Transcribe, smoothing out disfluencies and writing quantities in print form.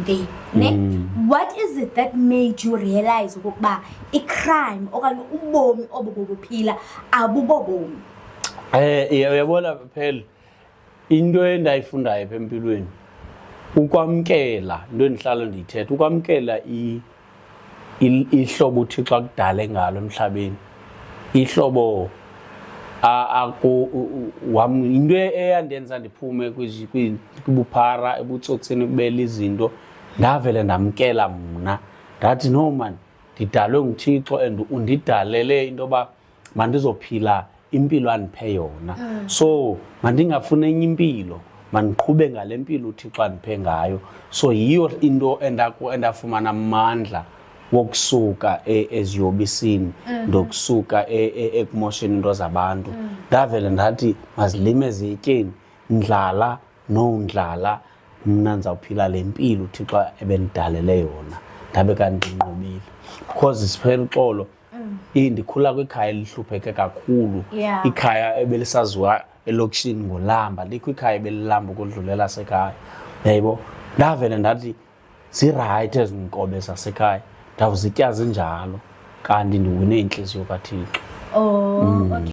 There ne, what is it that made you realize okokuba i-crime okanye ubomi obo bobuphila abubobomi? Uyabona phela, into endayifundayo apha empilweni, ukwamkela into endihlala ndiyithetha, ukwamkela ihlobo uThixo akudale ngalo emhlabeni, ihlobo wam, into eyandenza ndiphume kwibuphara, ebutsotsini, kubela izinto, ndavele ndamkela mna, ndathi, "No man, ndidalwe nguThixo and undidalele into yoba mandizophila impilo andiphe yona, so mandingafuni enye impilo, mandiqhube ngale mpilo uThixo andiphe ngayo." So yiyo into endafumana amandla wokusuka eziyobisini, ndokusuka ekumosheni into zabantu. Ndavele ndathi mazilime ziyetyeni, ndlala nondlala, mna ndizawuphila le mpilo uThixo ebendidalele yona. Ndabe kanti ndinqobile, because siphela uxolo, ndikhula kwikhaya elihlupheke kakhulu, ikhaya ebelisaziwa elokishini ngolamba, likho ikhaya ebelilamba ukudlulela sekhaya, yayibo. Ndavele ndathi zirayithi ezi nkobe zasekhaya, ndawuzitya zinjalo, kanti ndiwine intliziyo kaThixo. Oh, okay.